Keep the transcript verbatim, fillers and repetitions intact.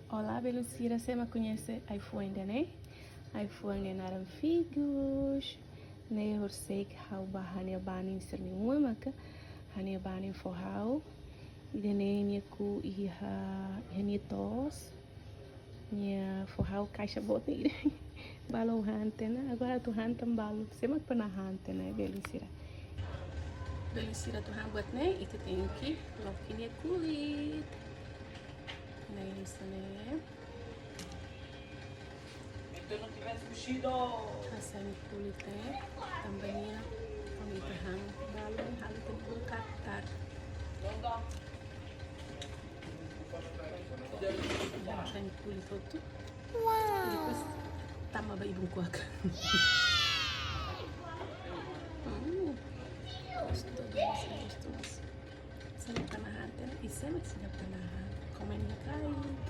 Olá, belun sira, sé mak koñese ai-fuan ida-ne'e? Ai-fuan ne'e naran Figus. Ne'e horisehik ha'u bá ha'u-nia banin sira-nia uma, maka ha'u-nia banin fó ha'u. Ida-ne'e nia ku'u iha, iha nia to'os. Nia fó ha'u kaixa boot ne'e ida. Balu han tiha ona, agora atu han tan balu. Sé mak pernah han tiha ona, belun sira. Belun sira, atu han buat ne'e, ita tenke loke nia kulit. Ne'e hanesan ne'e. Hasai nia kulit ne'e, tanba nia, kuandu ita han balu, halo ita-nia bulu katar. Hasai nia kulit hotu. Depois tama ba ibun kuak. Hmm. Gostu, gostu, gostu, gostu. Sé mak pernah han tiha ona, i sé mak seidauk pernah han. Komenta iha ne'ebá.